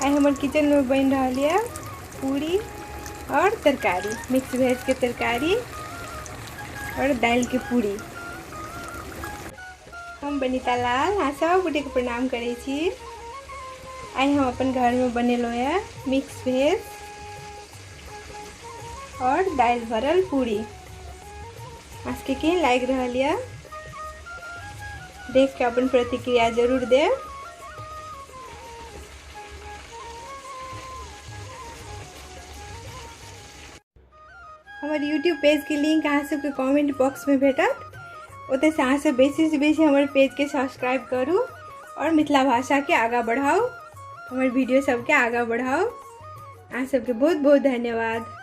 आइ हमर किचनमे बनि रहल यऽ पूरी और तरकारी, मिक्स वेज के तरकारी और दालि के पूरी। हम बनीता लाल अहाँ सब गोटे के प्रणाम करै छी। आइ हम अपन घरमे बनेलहुँ यऽ मिक्स वेज और दालि भरल पूरी। अहाँ सबके केहन लागि रहल यऽ देख के अपन प्रतिक्रिया जरूर देब। हमर यूट्यूब पेज के लिंक अहाँ सबके कमेंट बॉक्स में भेटत, ओतऽसँ अहाँ सब बेसी से बेसी हमर पेज के सब्सक्राइब करू और मिथिला भाषा के आगाँ बढ़ाउ, हमर वीडियो सबके आगाँ बढ़ाउ। अहाँ सबके बहुत बहुत धन्यवाद।